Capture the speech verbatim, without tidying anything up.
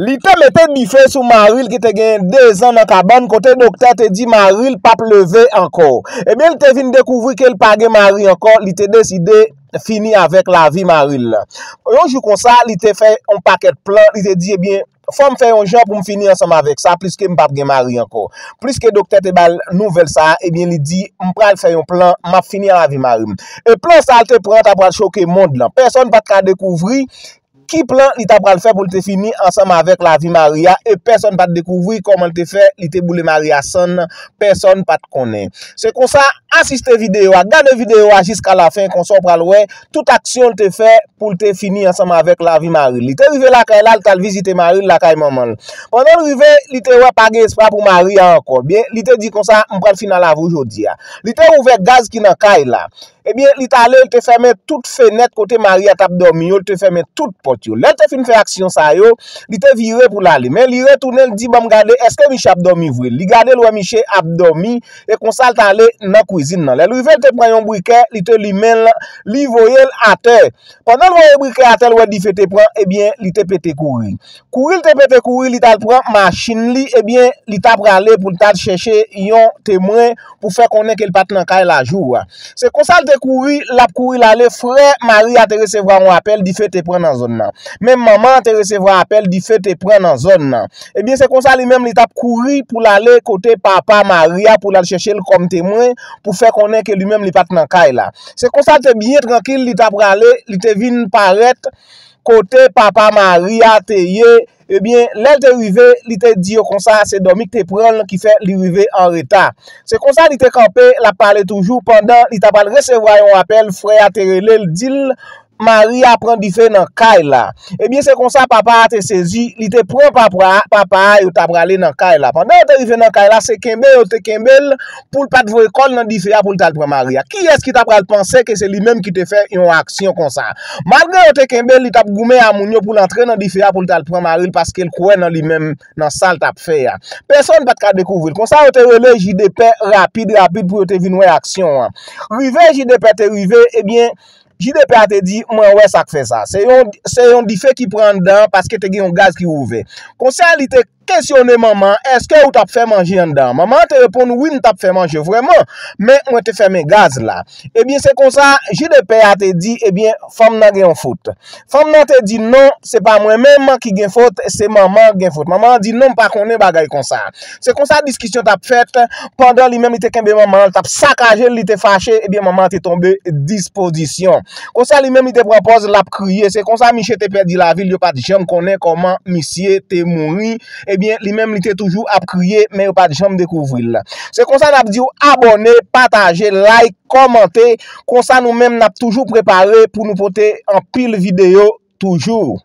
Li te mete dife sou mari l ki te gen dezan nan kabann kote doktè te di mari l p ap leve ankò. Ebyen, li te vin dekouvri ke l pa gen mari ankò, li te deside fini avèk lavi mari l. Yon jou konsa, li te fè yon pakèt plan, li te di, ebyen, fò m fè yon jan pou m fini ansanm avèk sa, pliske m p ap gen mari ankò. Pliske doktè te ba l nouvèl sa a, ebyen, li di, m pral fè yon plan, m ap fini ak lavi mari m. E plan sa a l te pran, ta pral choke mond lan. Pèsonn pa t ka dekouvri ki plan li ta pral fè pou l te fini ansanm avèk lavi mari a, e pèsonn pa t dekouvri kòman l te fè, li te boule mari a sann, pèsonn pa t konnen. Se konsa, asiste videyo a, gade videyo a jiska lafen, konsa w pral wè tout aksyon l te fè pou l te fini ansanm avèk lavi mari l. Li te rive lakay la, li t al vizite mari l lakay manman l. Pandan l rive, li te wè pa gen espwa pou mari a ankò. Byen, li te di konsa, m pral fini ak lavi w jodi a. Li te ouvè gaz ki nan kay la. Ebyen, li t ale, li te fèmen tout fenèt kote mari a t ap dòmi yo, li te fèmen tout pòt yo. Lè l te fin fè aksyon sa yo, li te vire pou l ale. Men li retounen, li di, ban m gade, èske miche ap dòmi vre? Li gade, l wè miche ap dòmi, e konsa l t ale nan kwizin nan. Lè l rive, l te pran yon brikè, li te limen l, li voye l atè. Pandan l voye brikè atè, l wè dife te pran, ebyen, li te pete kouri. Kouri l te pete kouri, li t al pran machin li, ebyen, li t ap prale pou l t al chèche yon temwen pou fè konnen ke l pa t nan kay la jou a. Se konsa l te kouri, l ap kouri l ale, frè mari a te resevwa yon apèl, dife te pran nan zòn nan. Menm manman an te resevwa apèl, dife te pran nan zòn nan. Ebyen, se konsa li menm li t ap kouri pou l ale kote papa mari a pou l al chèche l kòm temwen pou fè konnen ke li menm li pa t nan kay la. Se konsa l te byen trankil, li t ap prale, li te vin parèt kote papa mari a te ye. Ebyen, lè l te rive, li te di yo konsa se dòmi ki te pran l ki fè li rive an reta. Se konsa li te kanpe, l ap pale toujou pandan li t ap al resevwa yon apèl, frè a te rele l, di l mari a pran dife nan kay la. Ebyen, se konsa papa a te sezi, li te pran papa, papa a, yo t ap prale nan kay la. Pandan yo te rive nan kay la, se kenbe yo te kenbe l pou l pa t voye kò l nan dife a pou l t al pran mari a. Kiyès ki ta pral panse ke se li menm ki te fè yon aksyon konsa? Malgre yo te kenbe l, li t ap goumen a moun yo pou l antre nan dife a pou l t al pran mari l paske l kwè nan li menm, nan sa l t ap fè a. Pèsonn pa t ka dekouvri l. Konsa yo te rele jidepè rapid rapid pou yo te vin wè aksyon an. Rive jidepè te rive, ebyen, jidepè a te di, mwen wè sa k fè sa. Se yon, se yon dife ki pran anndan an paske te gen yon gaz ki ouvè. Konsa li te kesyone manman an, èske ou t ap fè manje anndan an? Manman an te reponn, wi, m t ap fè manje vrèman, men mwen te fèmen gaz la. Ebyen, se konsa, jidepè a te di, ebyen, fanm nan gen yon fot. Fanm nan te di, non, se pa mwen menm ki gen fot, se manman an gen fot. Manman an di, non, m pa konnen bagay konsa. Se konsa diskisyon t ap fèt, pandan li menm li te kenbe manman an, l t ap sakaje l, li te fache, ebyen, manman an te tonbe dispozisyon. Konsa li menm li te pran pòz, l ap kriye. Se konsa misye te pèdi lavi l, yo pa t janm konnen kòman misye te mouri. Ebyen, li menm li te toujou ap kriye, men yo pa t janm dekouvri l. Se konsa n ap di w abòne, pataje, like, kòmante. Konsa nou menm n ap toujou prepare pou nou pote anpil videyo toujou.